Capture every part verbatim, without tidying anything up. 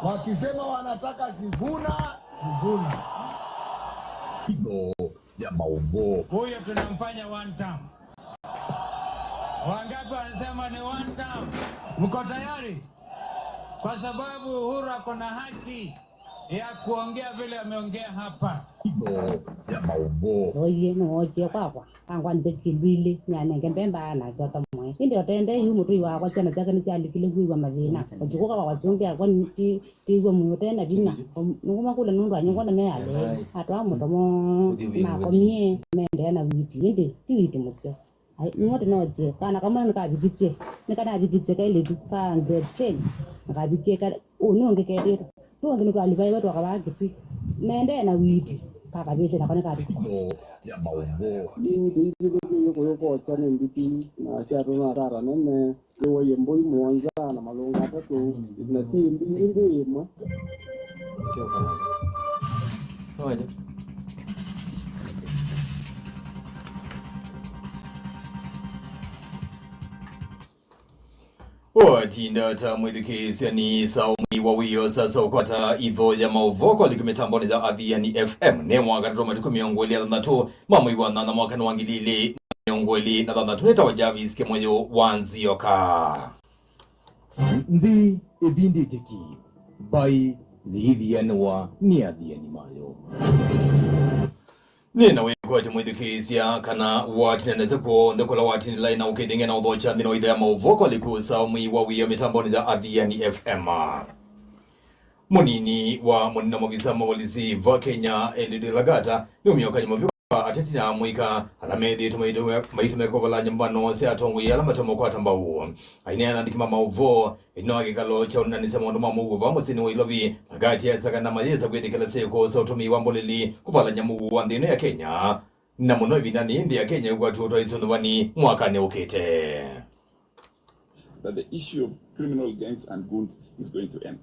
Wakisema wanataka Sifuna, Sifuna. Itho ya maũvoo. Huyo tunamfanya one term. Wangapi wanasema ni one term? Mko tayari? Kwa sababu Uhuru ako na haki ya kuongea vile ameongea hapa. Itho ya maũvoo. Oie nĩwookie kwakwa, angwanĩte kĩndũ ilĩ, nĩanenge mbemba na kĩota mwaĩ. Ĩndĩ o tendee yu mũtũi wakwa, syana syake nĩsyalikile kwĩw'a mathĩna. Ũtukũ kawakwa kyũngĩ akwa ti- Tĩw'a mwĩĩ ũte na vinya. Nĩkũmakũlya nũndũ anyongwa nĩmealee. Atwaa mũtomo, nĩmakomie, maendeea na witi, ĩndĩ ti witi mũseo. Ai, nĩw'o tũnookye. Kana kamwe nĩkavikĩtye, nĩkanavikĩtye kailĩtu ka grade ten, na kavikĩe ka, ũnĩ ũngĩ ketĩtwe. Tũngĩ nĩtwalivaiwe twakavaa kĩtui. Maendee na witi, kakavĩtye nako nĩkavikĩtye. Itho ya maũvoo. Nĩ ndĩithĩtye kũyũkũyũkokya nĩ mbiti, na syatũma atata nene. Nĩwaie mbũi mũonza na malũnga atatũ, na syĩ mbingĩ nthĩ ĩmwe. Watinda ta mwĩthukĩĩsya nĩ saa ũmwe wa wĩoo sasa ũkwata itho ya maũvoo kwa liki mĩtambonĩ ya Athiani F M. Nĩ mwaka tũtũ matukũ mĩongo ĩlĩ na thanthatũ ma mwei wa nyanya mwaka nĩ wa ngili ilĩ na mĩongo ĩlĩ na thanthatũ. Nĩtawa Jarvis Kĩmũyũ wa Nzioka. Nthĩ ĩvindĩte ki, mbaĩ yĩithianĩwa nĩ athiani mayo. Nĩ na wĩkwatyo mwĩthukĩĩsya kana watinanĩsya kw'onthe kũla watinĩlaĩ na ũkĩthing'e na ũthokya nthĩnĩ wa itho ya maũvoo kwa likusa mwei wa wĩoo mĩtambonĩ ya Athiani F M. Mũnini wa mũnene wa mavisa ma volisi va Kenya, Eliud Lagat, nĩũmĩokany'a mũvĩa ateti na amũika ala methĩĩtwe maitũmĩka kũvalany'a mbano sya atongoi ala matonya kũkwata mbau. Aineena na andĩki ma maũvoo ĩtina wa kĩkalo kya ũneenanĩsya maũndũ ma mũuo vaa mũsyĩnĩ wa Nairobi, Lagat easya kana mayĩsa kwĩtĩkĩla syĩko sya ũtũmĩi wa mboleli kũvalany'a mũuo wa nthĩ ĩno ya Kenya, na mũno ĩvindanĩ yĩĩ nthĩ ya Kenya ĩkwatw'a ũtwaĩsyo nyuvani mwakanĩ ũkĩte. That the issue of criminal gangs and goons is going to end.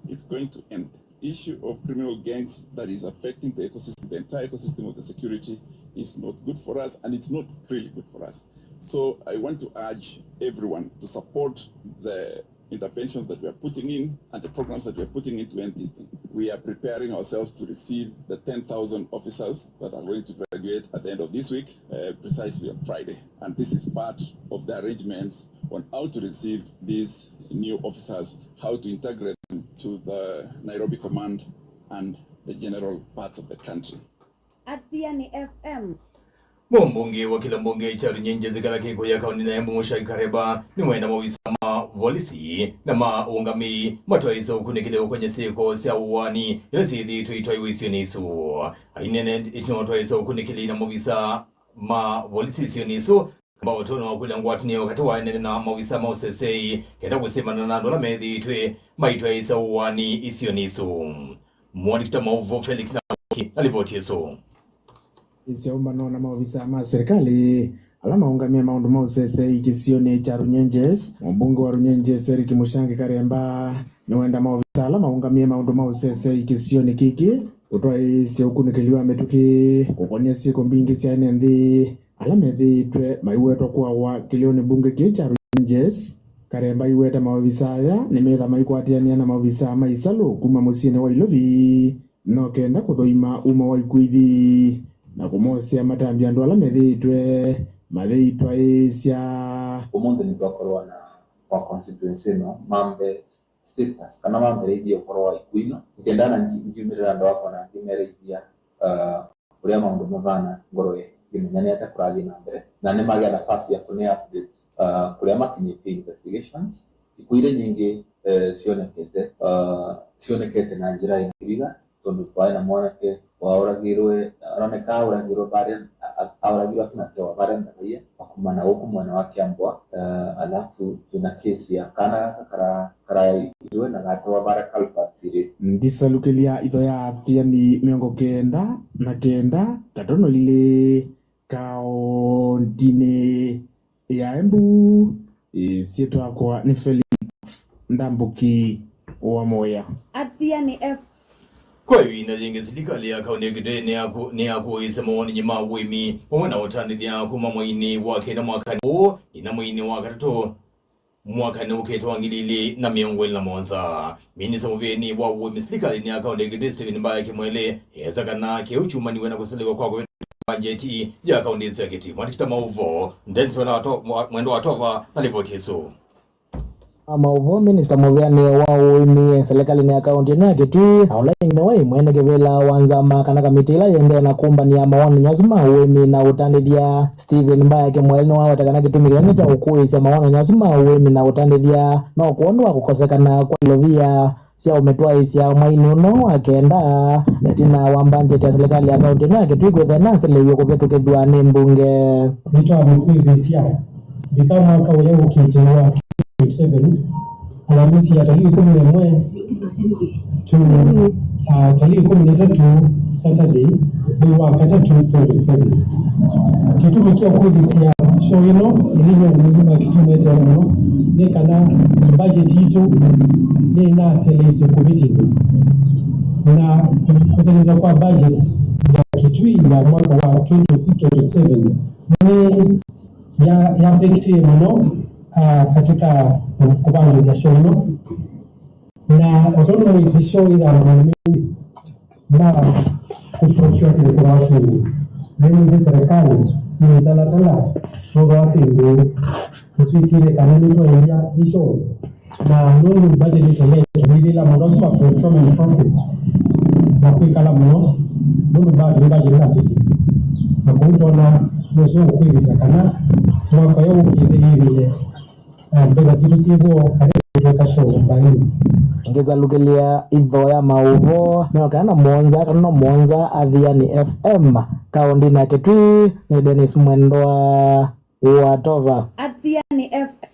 It's going to end. The issue of criminal gangs that is affecting the ecosystem, the entire ecosystem of the security, is not good for us, and it's not really good for us. So I want to urge everyone to support the interventions that we are putting in and the programs that we are putting in to end this thing. We are preparing ourselves to receive the ten thousand officers that are going to graduate at the end of this week, uh, precisely on Friday. And this is part of the arrangements on how to receive these new officers, how to integrate them to the Nairobi Command and the general parts of the country. Athiani F M. Mũmbunge wa kĩla mbunge kya Runyenjes kĩla kĩkũya kaũntinĩ ya Embu, Muchai Karemba, nĩwenda maovisa ma volisi na ma ũngamĩi matwaĩĩsye ũkunĩkĩli ũkony'a syĩko sya ũaani ila syĩthĩĩtwe itwaĩwe isionĩ isu. Aineena ĩtina wa ũtwaĩĩsya ũkunĩkĩli na maovisa ma volisi isionĩ isu, Karemba ũtũno wa kũlya ngwatanĩo katĩ wa ene na maovisa ma ũseseĩ kenda kũsemana na andũ ala methĩĩtwe maitwaĩĩsya ũaani isionĩ isu. Mũandĩki ta maũvoo Felix Namuki na livoti ĩsu. Ĩsya ũmbano na maovisa ma serikali ala maũngamĩe maũndũ ma ũseseĩ kĩsionĩ kya Runyenjes, mũmbunge wa Runyenjes Eric Muchangi Karemba nĩwenda maovisa ala maũngamĩe maũndũ ma ũseseĩ kĩsionĩ kĩkĩ kũtwaĩĩsya ũkunĩkĩli wa mĩtũkĩ kũkony'a syĩko mbingĩ sya ene nthĩ ala methĩĩtwe maiwetwa kũawa kĩlĩonĩ mbunge kĩĩ kya Runyenjes. Karemba aiweta maovisa aya nĩmetha maikwatĩanĩa na maovisa ma isalũ kuma mũsyĩnĩ wa Ilovi no kenda kũthũima umo wa ikw'ũ ithi na kũmosea matambya andũ ala methĩĩtwe mayĩitwaĩĩsya. Ũmũnthĩ nĩtwakorwa na wa constituency ĩno mambe status, kana mambereithie ũhoro wa ikw'ũ ino, nĩkenda na ngi-, ngiumĩrĩra andũ akwa na ngĩmereithia, uh, ũrĩa maũndũ mavana Ngorwe, ngĩmenya nĩ ata kũrathiĩ na mbere, na nĩmagĩa nafasi ya kũne update, uh, kũrĩa makinyĩtie investigations. Ikw'ũ iria nyingĩ, eh, cionekete, uh, cionekete na njĩra ya kĩviga, tondũ twaĩ na mwanake waũragirwe, aroneka aũragirwe varĩa, a-, a-, aũragirwe akĩnatewa varĩa Ndavaia, akumana gũkũ mwena wa Kiambwa, eh, alafu twĩna kesi ya kana gaka kara-, karaitwe na gatewa varĩa culvert ĩrĩ. Ndisalukĩlya itho ya athiani mĩongo kenda na kenda katono ilĩ kaũntinĩ ya Embu. Ĩsyĩtwa yakwa nĩ Felix Ndambuki wa Moya. Athiani F. Kwa ĩvinda yĩngĩ, silikalĩ ya kaũntĩ ya Kitui nĩyaku-, nĩyakũĩĩsye mawonany'o ma ũĩmi vamwe na ũtandĩthya kuma mweinĩ wa kenda mwakanĩ ũũ nginya mweinĩ wa katatũ Mwakanĩ ũkĩte wa ngili ilĩ na mĩongo ĩlĩ na mũonza, minista mũvĩanĩ wa ũĩmi silikalĩnĩ ya kaũntĩ ya Kitui Stephen Mbaya Kimweli easya kana kĩu kyumaniw'e na kũselew'a kwa kũvĩtũkĩa mbanjeti ya kaũntĩ sya Kitui. Mwandĩki ta maũvoo Dennis Mwenda wa To-, Mwenda wa Tova na livoti ĩsu. Ma maũvoo, minista mũvĩanĩ wa ũĩmi silikalĩnĩ ya kaũntĩ ĩno ya Kitui, na ũla ĩngĩ nĩwe mwene kĩvĩla wa nzama kana kamĩtĩ ĩla yĩendee na kũmbanĩa mawonany'o asu ma ũĩmi na ũtandĩthya, Stephen Mbaya Kimweli nĩwaweta kana kĩtumi kĩnene kya ũkũĩĩsya mawonany'o asu ma ũĩmi na ũtandĩthya no kwondũ wa kũkosekana kwa ilovia sya ũmĩtwaĩĩsya mweinĩ ũno wa kenda, ĩtina wa mbanjeti ya silikalĩ ya kaũntĩ ĩno ya Kitui kwĩthĩa ĩnaseleew'e kũvĩtũkĩthw'a nĩ mbunge. Nĩtwamũkwĩvĩsya mbika mwaka ũla ũkĩte wa twenty twenty-seven, Alamisi ya tarĩki ĩkũmi na ĩmwe to, ah, tarĩki ĩkũmi na ĩtatũ, Saturday, mwei wa katatũ twenty twenty-seven. Kĩtumi kya kwĩthĩsya show ĩno ĩlinyanĩ wa Kitui Tene mũno nĩ kana budget yitũ nĩnaseleisye kũvĩtĩthw'a, na kũseleisya kwa budget ya Kitui ya mwaka wa twenty twenty-six twenty-seven nĩ ya, ya affectie mũno, ah, katika kũvangĩthya show ĩno. Na ũndũ nĩmwĩsĩ show ĩthana maũndũ mingĩ ma kũprocure syĩndũ kwa asungu. Nĩmwĩsĩ serikali nĩ ĩtalatala tũthooa syĩndũ tũtw'ĩkĩte kana nĩtwaĩlya ĩ show. Na nũndũ budget ĩseleetwe, nĩthĩla mũndũ asu ma procurement process na kwĩkala mũno, nũndũ bado nĩ budget ĩnapĩte. Na kũu twona nũseo ũkwĩthĩsya kana mwaka ũyũ ũkĩte yĩthĩe, eh, mbesa sitũ syĩ vo kana ĩtweka show mbaĩnĩ. Ngĩsalukĩlya itho ya maũvoo mĩongo kenda na mũonza kana no mũonza Athiani F M kaũntĩnĩ ya Kitui, nĩ Dennis Mwendwa wa Tova. Athiani F M.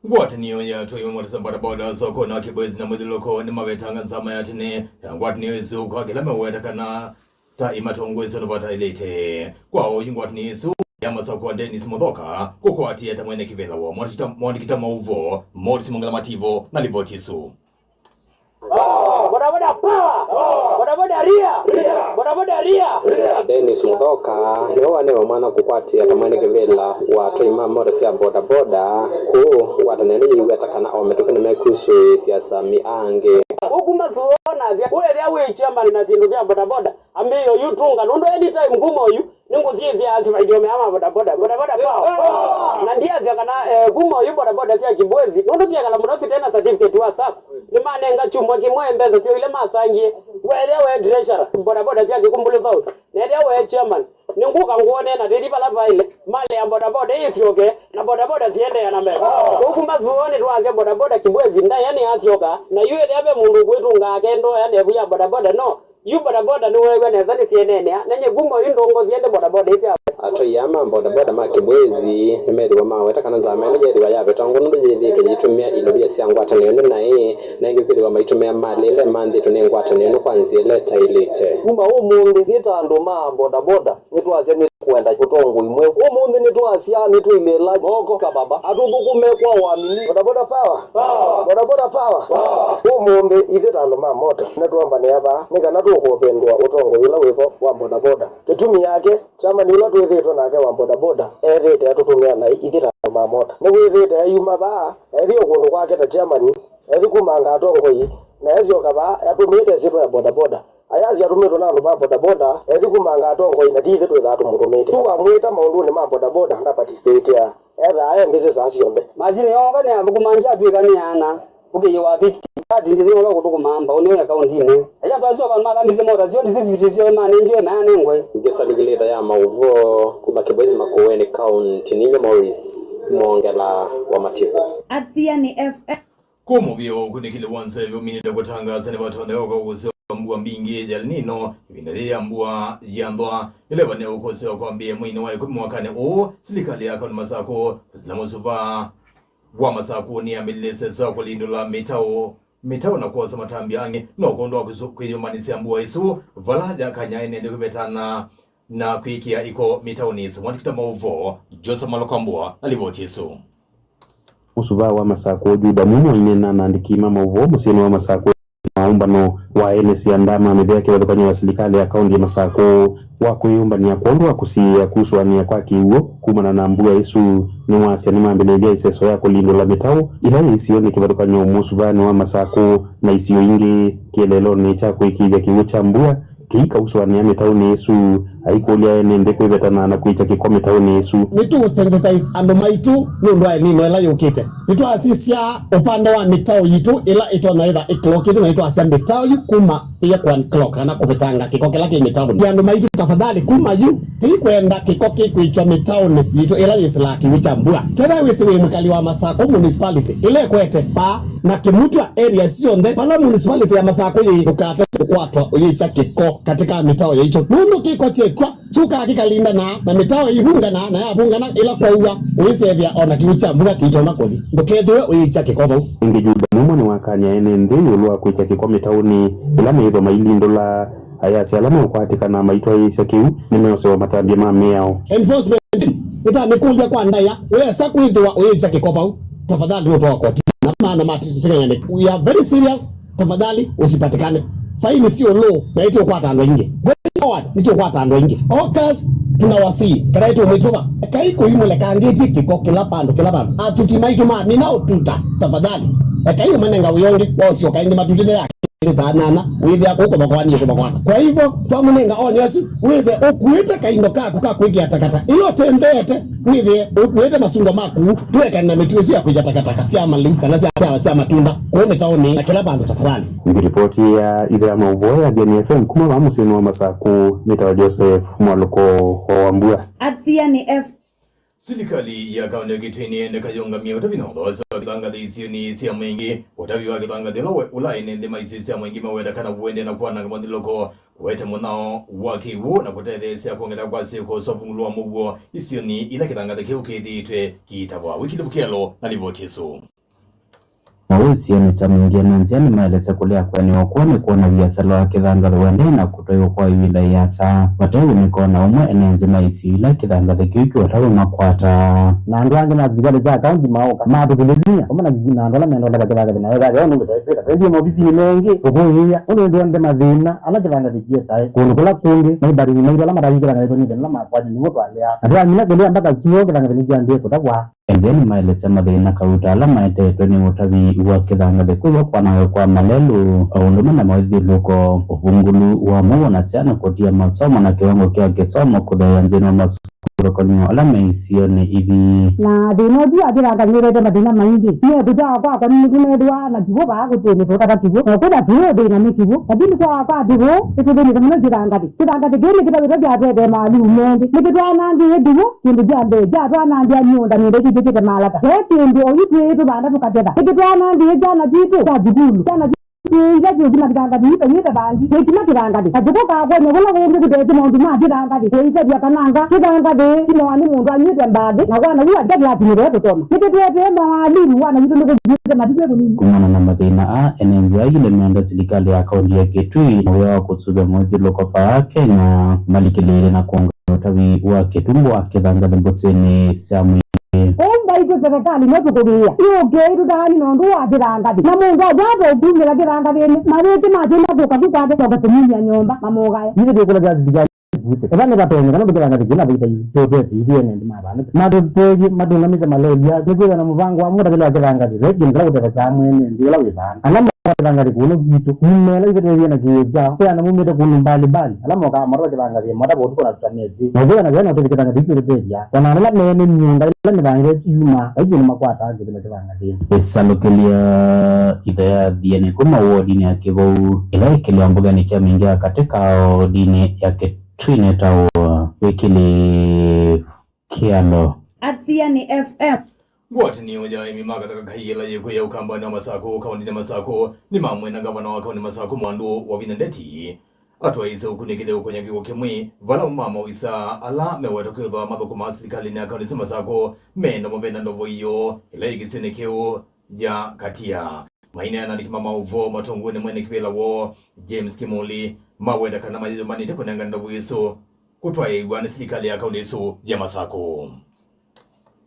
Ngwatanĩo ya atwai ma mota sya bodaboda sokonĩ wa Kibwezi na Mwĩthũlũko nĩmawetanga nzama ya tene ya ngwatanĩo ĩsu kwa kĩla meweta kana ta ĩmatongoesya ũndũ vataĩlĩte. Kwa oyu ngwatanĩo ĩsu ya masakũa Dennis Muthoka kũkwatĩe ta mwene kĩvĩla wa mwandĩki ta maũvoo Morris Mongela Mativo na livoti ĩsu. Bodaboda power! Bodaboda ria! Bodaboda ria! Dennis Muthoka nĩwe wanewe mwanya kũkwatĩa ta mwene kĩvĩla wa atwai ma mota sya bodaboda kũu ngwatanĩo nĩyĩweta kana o mĩtũkĩ nĩmekusũĩĩsya asami angĩ. Ũkuma suo nasya ũyethĩa wĩ chairman na syĩndũ sya bodaboda, ambĩĩa oyu tũnga nũndũ anytime kuma oyu nĩngũsyĩĩsya asivaidio mea ma bodaboda, bodaboda power. Na ndiasya kana, eh, kuma oyu bodaboda sya Kibwezi, nũndũ syekala mũno sitena certificate wa sacco, nĩmanenga kyumwa kĩmwe mbesa syoo ila masangie. Weethĩa we treasurer, bodaboda sya Kĩkumbulu South, neethĩa we chairman, nĩngũka ngwone na tĩthi vala vaĩle, malĩ ya bodaboda ĩsyoke, na bodaboda siendeea na mbee. Kũu kuma suo nĩtwasya bodaboda Kibwezi ndaĩa nĩyasyoka, na yu ethĩa ve mũndũ ũkwĩtũngaa kendoea nevu ya bodaboda, no, yu bodaboda nĩweew'a nesa nĩsyeneenea, na nye kuma oyu ndongosie nde bodaboda ĩsya. Atwai aa ma bodaboda ma Kibwezi nĩmethĩwa maweta kana nzama ĩno yeethĩwa yavĩtangwa nũndũ yĩthĩĩtwe yĩitũmĩa ilovia sya ngwatanĩo ĩno naĩ, na ĩngĩ kwĩthĩwa maitũmĩa malĩ ĩla ĩmanthĩtwe nĩ ngwatanĩo ĩno kwa nzĩa ĩla ĩtaĩlĩte. Kuma ũmũnthĩ, nĩ ta andũ ma bodaboda, nĩtwasya nĩtũkwenda ũtongoi mweũ. Ũmũnthĩ nĩtwasya nĩtũilĩĩla moko Kababa atũthũkũme kwa ũamini. Bodaboda power! Bodaboda power! Ũmũnthĩ, ithyĩ ta andũ ma mota, nĩtwambanĩa vaa nĩ kana tũkũvĩndũa ũtongoi ũla wĩ vo wa bodaboda. Kĩtumi yake, chairman ũla twĩthĩĩtwe nake wa bodaboda ethĩĩte atũtũmĩa naĩ ithyĩ ta andũ ma mota. Nĩwĩthĩĩte eyuma vaa, ethi o kũndũ kwake ta chairman, ethi kumanga atongoi, na esyoka vaa atũmĩĩte ĩsyĩtwa ya bodaboda. Ayasya atũmĩtwe na andũ ma bodaboda, ethi kumanga atongoi, na ti ithyĩ twĩthaa tũmũtũmĩĩte. Tũkamwĩta maũndũnĩ ma bodaboda, nda participate. Ethaa e mbĩsĩ saa syonthe. Masinĩ yooka nĩyathũkũma ngyatw'ĩka nĩ ana. Ũkĩyĩwa fifty, atindĩthĩ ũla ũkũthũkũma mbaũnĩ ya kaũntinĩ. Aya andũ asu ava mathambisye mota syoo, ndisi fifty syoo manengiwe maanengwe. Ngĩsalukĩlya itho ya maũvoo kuma Kĩbwezi Makũũenĩ kaũnti, ninyie Morris Mwongela wa Mativo. Athiani F M. Kũũ mũvĩa wa ũkunĩkĩli wa nzeve ũminĩte kũtangaasa nĩvatonyeka kwa ũseo wa mbua mbingĩ ya El Nino ĩvinda yĩĩ ya mbua ya nthwa ĩla ĩvanĩe ũkũseo kwambĩĩa mweinĩ wa ĩkũmi mwakanĩ ũũ. Silikalĩ ya kaũnti Masakũ, kũsila mũsuva wa Masakũ nĩyambĩlĩlye sesa wa kũlindũla mĩtaũ, mĩtaũ na kwosa matambya angĩ no kwondũ wa kwĩyũmanĩsya mbua ĩsu vala yakanya ĩnenthĩ kwĩvetana na kwĩkĩa iko mĩtaũnĩ ĩsu. Mwandĩki ta maũvoo Joseph Malokambua na livoti ĩsu. Mũsuvaa wa Masakũ Juda Mumo aineena na andĩki ma maũvoo mũsyĩnĩ wa Masakũ Ũmbano wa ene sianda ma mĩvĩa kĩvathũkany'o ya silikalĩ ya kaũntĩ ya Masakũ wa kwĩyũmbanĩa kwondũ wa kũsiĩĩa kusũanĩa kwa kĩw'ũ kumana na mbua ĩsu nĩwasya nĩmambĩlĩĩlya ĩseso ya kũlindũla mĩtaũ ĩla yĩ isionĩ kĩvathũkany'o mũsuvanĩ wa Masakũ na isio ingĩ kĩeleelonĩ kya kũĩkĩĩthya kĩw'ũ kya mbua kĩikausũanĩa mĩtaũnĩ ĩsu. Aikũlya ene nthĩ kwĩvetana na kwĩkya kĩko mĩtaũnĩ ĩsu. Nĩtũũsensitize andũ maitũ nũndũ wa El Nino ĩla yũkĩte. Nĩtwasisya ũpande wa mĩtaũ yitũ ĩla ĩtonya ĩtha ĩclokĩte na nĩtwasya mĩtaũ yu kuma ĩye kũ unclog kana kũvetanga kĩko kĩla kĩ mĩtaũnĩ. Andũ maitũ, tafadhali, kuma yu, tĩikwenda kĩko kĩkwĩkyw'a mĩtaũnĩ yitũ ĩla yĩsĩlaa kĩw'ũ kya mbua. Kethwa wĩsĩ wĩ mwĩkali wa Masakũ municipality ĩla ĩkwete paa na Kĩmutwa area syonthe, vala municipality ya Masakũ yĩ, ndũkate kũkwatwa ũyĩkya kĩko katĩ ka mĩtaũ yaitũ, nũndũ kĩko kyekw'a kyũkaa kĩkalindana na mĩtaũ ĩivungana, na yavungana ĩla kwaua ũisethĩa o na kĩw'ũ kya mbua kĩitonya kũthi. Ndũkethĩwe ũyĩkya kĩko vau. Ĩngĩ Juda Mumwa nĩwakany'a ene nthĩ ĩũlũ wa kwĩkya kĩko mĩtaũnĩ ĩla meĩthwa mailindũla. Ayasya ala meũkwatĩkana maitwaĩĩsya kĩu nĩmeosewa matambya ma mĩao. Enforcement team nĩtamĩkũlya kwa ndaĩa, weesa kwĩthĩwa ũyĩkya kĩko vau, tafadhali nũtwawa kotini. Na maana matĩtĩkany'a nĩ, we are very serious. Tafadhali usipatikane. Faini sio low na itiũkwata andũ aingĩ. Going forward, nitiũkwata andũ aingĩ. Hawkers, tunawasihi, kana itũmĩtũva, ekai kũimũlekangĩtye kĩko kĩla vandũ, kĩla vandũ. Atuti maitũ mamina ũtuta, tafadhali. Ekai ũmanenga wĩa ũngĩ wa ũsyoka ĩngĩ matutĩte ya kelĩ saa nana, wĩthĩa kũu kũthokoanie kũthokoana. Kwa hivyo, twamũnenga onyo asu, wĩthe ũkuĩte kaindo kaku ka kwĩkĩa takata. Ĩla ũtembeete, wĩthĩe ũkuĩte masungo maku, tũekane na mĩtuo ĩsu ya kwĩkya takataka sya malĩu kana sya, sya, sya matunda kũu mĩtaũnĩ na kĩla vandũ tafadhali. Ngĩripoti ya itho ya maũvoo ya Athiani F M kuma vaa mũsyĩnĩ wa Masakũ, nĩtawa Joseph Mwalũko wa Wambua. Athiani F M. Silikalĩ ya kaũntĩ ya Kitui nĩyenda kayũngamie ũtavi na ũthoosi wa kĩthangathĩ isionĩ sya mũingĩ. Ũtavi wa kĩthangathĩ ũla we-, ũla ene nthĩ ma isio sya mũingĩ maweta kana ũendee na kwananga mũthilũko, kũete mũnyao wa kĩw'ũ na kũtetheesya kwongeleka kwa syĩko sya ũvungũlu wa mũuo isionĩ ila kĩthangathĩ kĩu kĩthĩĩtwe kĩitavwa. Wĩkili Vukelo na livoti ĩsu. Mawĩsĩonĩ sya mũingĩ, ene nzĩa nĩmaelesya kũlea kũenewa kwoo nĩ kwona viasala wa kĩthangathĩ ũendee na kũtwaĩwa kwa ĩvinda ĩasa vate wĩnĩko na ũmwe ene nzĩ ma isio ila kĩthangathĩ kĩu kĩũtavw'a makwata. Na andũ angĩ ma silikalĩ sya kaunti maũka matũkĩlya vinya vamwe na, na andũ ala menda ũtava kĩthangathĩ na wĩthĩa nũndũ twaĩ twĩka twaĩthie maovisinĩ mengĩ tũkũĩĩa ũndũ nĩtwonete mathĩna ala kĩthangathĩ kĩetae kũndũ kũla kũngĩ, na ibarĩni maitũ ala mataĩkĩla ngaitũ nĩ thĩna ala makwatĩe nĩw'o twalea na twamina kũlea mbaka syoo kĩthangathĩ nĩkyambĩĩe kũtavwa. Ene nzĩa nĩmaelesya mathĩna kauta ala maetetwe nĩ ũtavi wa kĩthangathĩ, kwĩw'a kwananga kwa malelũ, o ũndũ ũmwe na mawĩthyũlũlũko, ũvungũlu wa mũuo na syana kũtia masomo na kĩwango kya kĩsomo kũtheea nthĩnĩ wa masukulu kũlũkanĩwa ala me isionĩ ithi. Na thĩna ũsu wa kĩthangathĩ nĩũrete mathĩna maingĩ. Nyie kũkya kwakwa nĩtũnethĩwa na kĩw'ũ vaa kũtĩnĩ tũtaka kĩw'ũ, na kwĩtha tũĩ ũthĩna nĩ kĩw'ũ, lakini kwa kwa kĩw'ũ nĩtũthĩnĩte mũno kĩthangathĩ. Kĩthangathĩ kĩĩ nĩkĩtavĩtwe kĩatwetee maalimu mengĩ. Nĩkĩtwanangĩie kĩw'ũ, kĩndũ kya mbee kyatwanangĩa myũnda mĩndũ ĩkĩkĩte malata. Ve kĩndũ oyu twĩĩ tũvanda tũkaketha. Nĩkĩtwanangĩie kyana kitũ kya sukulu. Kyana kitũ ila kyĩkima kĩthangathĩ, yu tanyuĩte vangi, kyĩkima kĩthangathĩ. Katukũ kakwony'a kũla kũngĩ kũtete maũndũ ma kĩthangathĩ. Kũitavya kananga kĩthangathĩ kimowa nĩ mũndũ anyw'ĩte mbathi, na wana yu atika kĩlasinĩ ve kũsoma. Nĩkĩtwetee maalimu, wana witũ nĩkũkuĩte matukũ ĩkũmi. Kumana na mathĩna aa, ene nzĩa yu nĩmenda silikalĩ ya kaunti ya Kitui na wĩa wa kũsũvĩa mũĩthĩlũko vaa Kenya malikĩlĩĩle na kwonga ũtavi wa kĩtumbo wa kĩthangathĩ mbũsĩnĩ sya mũingĩ. Kwoou mbaitũ serikali no tũkũvĩĩa yũke ĩtũtaani nũndũ wa kĩthangathĩ, na mũndũ akwata ũkumĩla kĩthangathĩnĩ, mawĩtĩ matĩna kũka ku kwake moke kũmumya nyũmba mamũgae. Ithe twĩkũlethya silikalĩ ĩvuse ĩla nĩvatonyeka nũndũ kĩthangathĩ kĩna vaita yu tũtete ithyĩ ene nthĩ ma vaa nĩkĩ matũtethye matũngamĩsye malelya nĩkwĩthwa na mũvango wa mũtavĩle wa kĩthangathĩ ve kĩndũ kĩla ũtethasya mwene nthĩ ũla wĩ vaa. Ala kĩthangathĩ kũno kwitũ, mumela ivetethie na kĩw'ũ kyao, kwĩ ana mumĩte kũndũ mbalimbali, ala mokaa matwa kĩthangathĩ, matava ũtukũ na tũtamesĩ. Na ũthĩwa na vena ũtethya kĩthangathĩ kĩtũtethya, o na ala mene mĩũnda ĩla mĩthange ĩsu yuma, vai kĩndũ makwataa kĩvĩla kĩthangathĩnĩ. Ĩsalũkĩlya itho ya Athiani kuma wodinĩ ya Kĩvou, ĩla ĩkĩlĩwa mbokenĩ kya mĩingĩ ya katĩ ka wodinĩ ya Kĩtwinĩ taũa wĩkĩlĩfu. Kĩalo. Athiani F M. Ngwatanĩo ya aĩmi ma Kathaka Kaĩ ĩla yĩkwĩya Ũkambanĩ wa Masakũ, kaũntĩnĩ ya Masakũ, nĩmamwĩna ngavana wa kaũntĩ Masakũ Mwandũ Wavinya Ndeti atwaĩĩsye ũkunĩkĩle ũkonya kĩw'ũ kĩmwe, vala amwe ma maovisaa ala mewetwa kwĩthwa mathũkũmaa silikalĩnĩ ya kaũntĩ sya Masakũ meenda mũvea ndovo ĩyo ĩla yĩ kĩsionĩ kĩu ya Katia. Maineena na andĩki ma maũvoo matongoew'e nĩ mwene kĩvĩla woo, James Kimuli, maweta kana mayĩyũmanĩte kũnenga ndovo ĩsu kũtwaĩĩw'a nĩ silikalĩ ya kaũntĩ ĩsu ya Masakũ.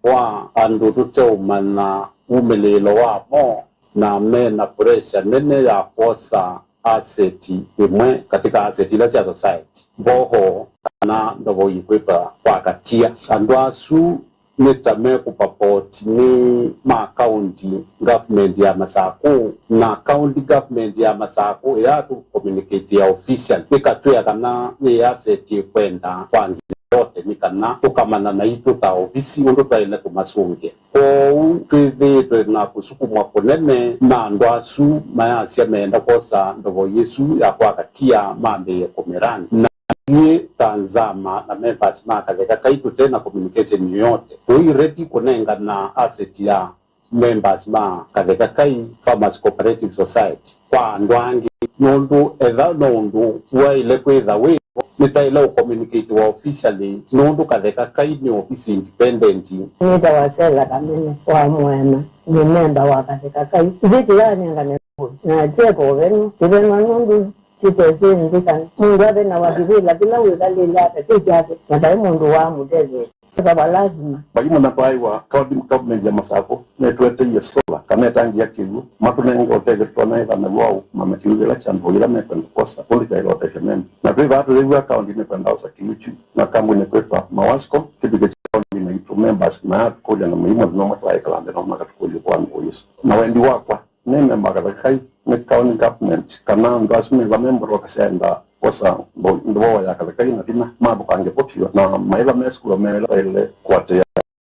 Kwa andũ tũteũmanya wumĩlĩĩlo wamo na me na pressure nene ya kwosa asset ĩmwe katika asset ila sya society, mboho kana ndovo ikwĩtwa kwa katia. Andũ asu nĩ ta mekũpapoti nĩ ma county government ya Masakũ, na county government ya Masakũ ĩyatũ communicate ya official ĩkatwĩa kana yĩ asset ĩkwenda kwa nzĩa yote nĩ kana tũkamana naitũ ta ovisi ũndũ twaĩle kũmasũngĩa. Kwoou twĩthĩĩtwe na kũsukumwa kũnene na andũ asu mayasya meenda kwosa ndovo yĩsu ya kwa katia mambĩĩe kũmĩrani. Na ithyĩ ta Nzama na members ma Katheka Kai tũte na communication yoyote. Tũi ready kũnengana asset ya members ma Katheka Kai Farmers Cooperative Society kwa andũ angĩ, nũndũ etha no ũndũ waĩle kwĩtha wĩvo, nĩtaĩle ũcommunicate wa officially, nũndũ Katheka Kai nĩ ovisi independent. Nĩtawa Sela Kamene wa Mwema, nĩ memba wa Katheka Kai. Ithyĩ tũyanengane na kyeko ũvenu, kĩvenwa nũndũ kĩtesĩ nthĩ kana mũndũ ave na wathivĩla kĩla wĩkalĩle ata kĩ kyake, na vai mũndũ waamũtetheesya. Kĩtawa lazima. Vai mũna vai wa county government ya Masakũ nĩtũeteie solar kana ĩtangi ya kĩw'ũ, matũnenge ũtethyo tũtonaĩva naw'o wa ũkũmana kĩw'ũ kĩla kya ndũũ ila mekwenda kwosa ũndũ kyaĩle ũtethya memba. Na twĩ vaa tũyĩw'a county nĩkwenda osa kĩw'ũ kyu na kambuni kwĩtwa Mawasco kĩvike kya county na itũ members mayatũkũlya na mũimwe nũmwe twaĩkala nthĩ na makatũkũlya kwa ndũũ ĩsu. Na wendi wakwa nĩ memba Katheka Kai, nĩ county government, kana andũ asu methwa me mboroka syaenda kwosa ndũũ ya Katheka Kai na vinya mathũkangĩe vo vyũ, na maĩva me sukulu meĩle kũatĩĩa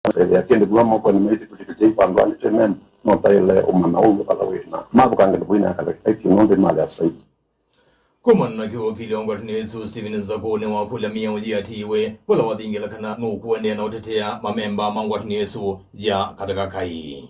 masaĩthĩa kĩndũ kuma mokonĩ maitũ kũtĩkĩsya yu vandũ angĩ twĩ memba, no taĩle ũmana ũu vala wĩ na mathũkangĩe ndũũ ya Katheka Kai vyũ nũndũ ĩmalea saidi. Kumana na kĩw'ũ kĩlĩ ngwatanĩo ĩsu, Stephen Nzaku nĩwakũlya mĩao yĩatĩĩwe vala wathingĩla kana nũkũendeea na ũtetea mamemba ma ngwatanĩo ĩsu ya Katheka Kai.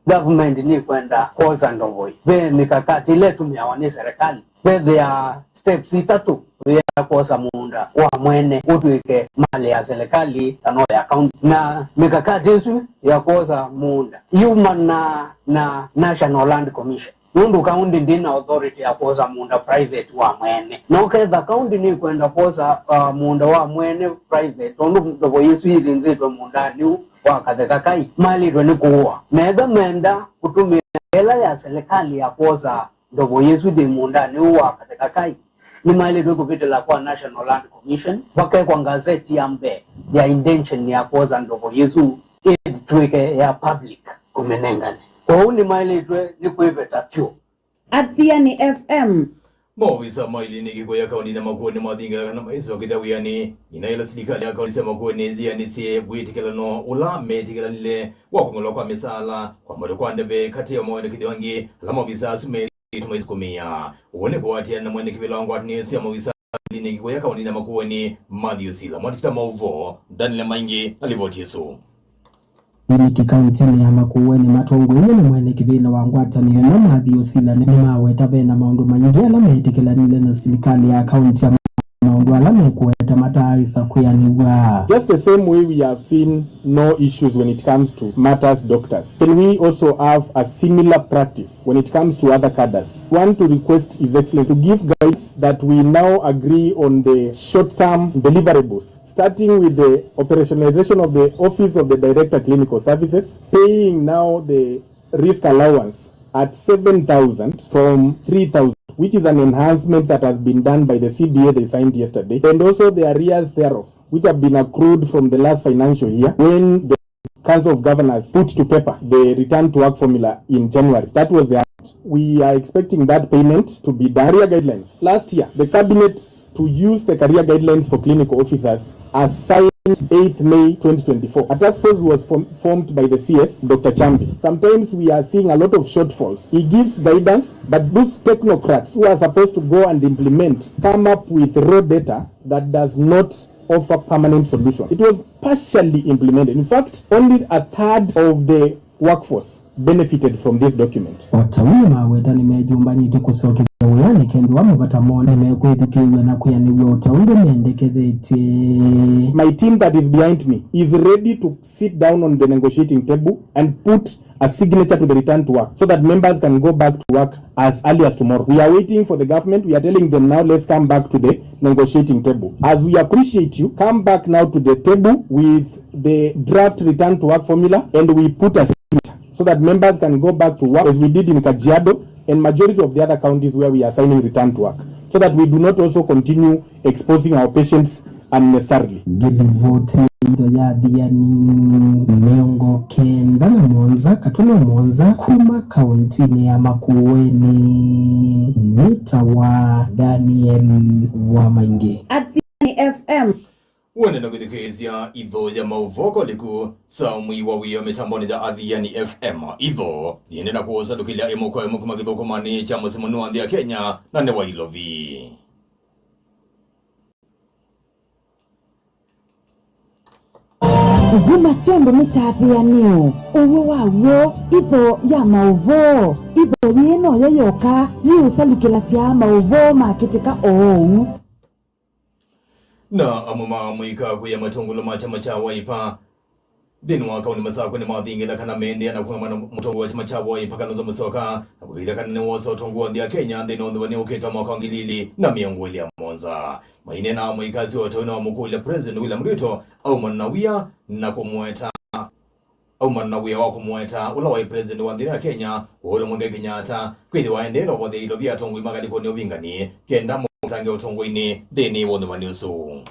Government nĩkwenda kwosa ndovoi. Ve mikakati ĩla ĩtũmĩawa nĩ serikali. Vethĩaa steps itatũ ya kwosa mũũnda wa mwene ũtw'ĩke malĩ ya serikali kana ya county. Na mikakati ĩsu ya kwosa mũũnda yumanaa na National Land Commission. Nũndũ kaũntĩ ndĩ na authority ya kwosa mũũnda private wa mwene. Na ũketha kaũntĩ nĩkwenda kwosa, uh, mũũnda wa mwene private, tondũ ndovo yĩsu yĩthĩnzĩtwe mũũndanĩ ũũ wa Katheka Kai, maĩlĩtwe nĩ kũũa. Na etha menda kũtũmĩa ĩla ya serikali ya kwosa ndovo yĩsu yĩ mũũndanĩ ũũ wa Katheka Kai, nĩmaĩlĩtwe kũvĩtĩla kwa National Land Commission, vakekwa ngazeti ya mbee ya intention ya kwosa ndovo yĩsu ĩtw'ĩke ya public kũmĩnengane. Kwoou nĩmaĩlĩtwe nĩ kwĩveta vyũ. Athiani F M. Maovisa ma iliniki kũya kaũntĩnĩ ya Makueni mathingĩla kana maisokethya wĩanĩ nginya ĩla silikalĩ ya kaũntĩ sya Makueni yĩanĩsye wĩtĩkĩlano ũla metĩkĩlanile wa kwongolwa kwa mĩsaala kwa maũndũ kwa ndeve katĩ wa mawendekethyo angĩ ala maovisa asu meĩtwe maisukumĩa. Ũu nĩ kũatĩana na mwene kĩvĩla wa ngwatanĩo sya maovisa ma iliniki kũya kaũntĩnĩ ya Makueni, Matthew Sila. Mwandĩki ta maũvoo Daniel Maingi na livoti ĩsu. Iliniki kaũntĩnĩ ya Makueni matongoew'e nĩ mwene kĩvĩla wa ngwatanĩo ĩno, Matthew Sila, nĩmaweta ve na maũndũ maingĩ ala metĩkĩlanile na silikalĩ ya kaũntĩ ya maũndũ ala mekũweta mataaĩsa kwĩanĩw'a. Just the same way we have seen no issues when it comes to matters doctors, can we also have a similar practice when it comes to other cadres? One to request His Excellency to give guidance that we now agree on the short-term deliverables, starting with the operationalization of the Office of the Director Clinical Services, paying now the risk allowance at seven thousand from three thousand, which is an enhancement that has been done by the C B A they signed yesterday, and also the arrears thereof, which have been accrued from the last financial year when the Council of Governors put to paper the return to work formula in January. That was the act. We are expecting that payment to be done. Career guidelines. Last year, the cabinet to use the career guidelines for clinical officers assigned eighth May twenty twenty-four. A task force was form-, formed by the C S, Doctor Chambi. Sometimes we are seeing a lot of shortfalls. He gives guidance, but those technocrats who are supposed to go and implement come up with raw data that does not offer permanent solution. It was partially implemented. In fact, only a third of the workforce benefited from this document. O ta ũu nĩmaweta nĩmeyũmbanĩtye kũsokethya wĩanĩ kethĩwa mavata moo nĩmekwĩthukĩĩw'a na kwĩanĩw'a o ta ũndũ mendekethetye. My team that is behind me is ready to sit down on the negotiating table and put a signature to the return to work so that members can go back to work as early as tomorrow. We are waiting for the government. We are telling them now, let's come back to the negotiating table. As we appreciate you, come back now to the table with the draft return to work formula and we put a signature so that members can go back to work as we did in Kajiado. and majority of the other counties where we are assigning return to work, so that we do not also continue exposing our patients unnecessarily. Ngĩlivoti ya itho ya athiani mĩongo kenda na mũonza katũlo mũonza kuma kauntinĩ ya Makueni, nĩtawa Daniel Wamaingĩ. Athiani F M. Wendete kwĩthukĩĩsya itho ya maũvoo kwa ũliku, saa ũmwe wa wĩoo mĩtambonĩ ya Athiani F M. Itho yĩendee na kũũsandũkĩlya ĩmwe kwa ĩmwe kuma kĩthũkũmanĩ kya mũsyĩ mũnene wa nthĩ ya Kenya, na nĩ wa Ilovi. Nguma syonthe nĩ kyathĩanĩo, ũw'o wa w'o, itho ya maũvoo. Itho yĩĩ noyo yoka yĩũsalukĩlasya maũvoo makĩtĩka oou. Na amwe ma amũika kũya matongolo ma kyama kya Wiper nthĩnĩ wa kaunti Masakũ nĩmathingĩtha kana meendeea na kũng'ama na mũtongoi wa kyama kya Wiper Kalonzo Musyoka, na kũĩthya kana nĩwosa ũtongoi wa nthĩ ya Kenya nthĩnĩ wa ũthũvanĩo ũkĩte wa mwaka wa ngili ili na mĩongo ĩlĩ na mũonza. Maineena amũika asu o ta ũu nĩwamũkũlya President William Ruto aumana na wia na kũmũeta aumana na wĩa wa kũmũeta ũla waĩ president wa nthĩ ya Kenya, Uhuru Muigai Kenyatta, kwĩthĩwa aendee na ũvothya ilo vya atongoi ma ngalĩkonĩ ya ũvingani kenda mũtange ũtongoinĩ nthĩnĩ wa ũthũvanĩ ũsu.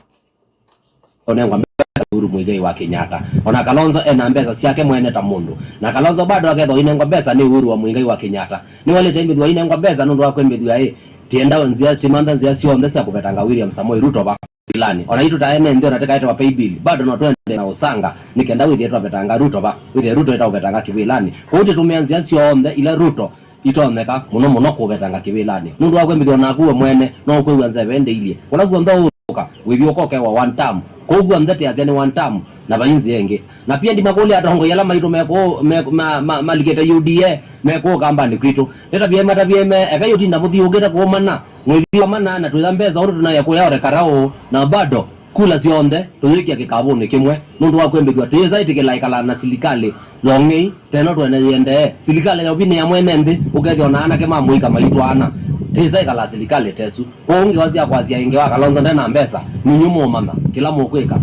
Onengwa mbesa nĩ Uhuru Muigai wa Kenyatta. Ona Kalonzo ena mbesa syake mwene ta mũndũ. Na Kalonzo bado akethwa inengwa mbesa nĩ Uhuru wa Muigai wa Kenyatta. Nĩwalĩte mbĩthwa inengwa mbesa nũndũ wa kwĩmbĩthwa ĩ, tienda nzĩa, timantha nzĩa syonthe sya kũvetanga William Samoei Ruto va. Kĩvĩlanĩ. Ona itũ ta ene nthĩ ona tĩkaetewa pay bill, bado no twende na ũsanga, nĩ kenda wĩthĩe twavetanga Ruto va, wĩthĩe Ruto ĩtaũvetanga kĩvĩlanĩ. Kwoou tĩtũmĩa nzĩa syonthe ila Ruto itonyeka mũno mũno kũvetanga kĩvĩlanĩ. Nũndũ wa kwĩmbĩthya onaku we mwene, no ũkwĩw'a nzeve ndĩilye. Kũla kuonthe ũũka, wĩthyũũka ũkewa one term. Kũu kuonthe tĩasya nĩ one term, na vai nzĩa ĩngĩ. Na pia ndimakũlya atongoi ala maitũ mekũũ, me, ma, ma, malikĩte U D A, mekũũ kambanĩ kwitũ. Nĩtavye matavye me, ekai ũtinda mũthiũũkĩte kũũmana. Mwĩthĩwa mana na twĩtha mbesa ũndũ tũnaĩa kũya ũrekara ũũ, na bado kula syonthe tũyĩkĩa kĩkavũnĩ kĩmwe nũndũ wa kwĩmbĩthw'a tĩĩsa ĩtĩkĩla ĩkala na silikalĩ yong'ei teno twene yĩendee. Silikalĩ ya ũvinĩa mwene nthĩ, ũkethĩa ona anake ma mũika maitwaana. Tĩĩsa ĩkala silikalĩ tesu. Kwoou ngewa sya kwasya ĩ ngewa Kalonzo nde na mbesa, ninyu mũũmanya kĩla mũkwĩka.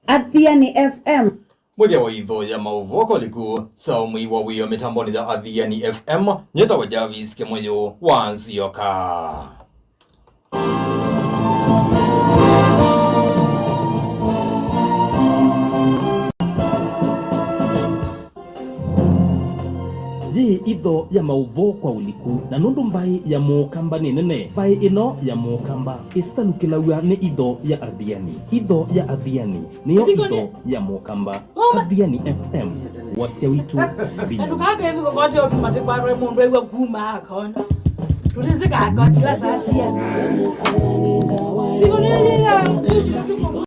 Athiani F M. Mũthya wa itho ya maũvoo kwa ũliku, saa ũmwe wa wĩoo mĩtambonĩ ya Athiani F M, nyĩtawa Jarvis Kĩmũyũ wa Nzioka. Yĩ itho ya maũvoo kwa ũliku, na nũndũ mbaĩ ya mũũkamba nĩ nene, mbaĩ ĩno ya mũũkamba ĩsalukĩlaw'a nĩ itho ya Athiani. Itho ya Athiani nĩyo itho ya mũũkamba. Athiani F M, wasya witũ vinya witũ. Andũ kaa kethĩ kokote ũtuma tĩkwarwe mũndũ aiwa kuma akona. Tũtĩsĩ kakotila saa sia. Ndiko nĩyĩla.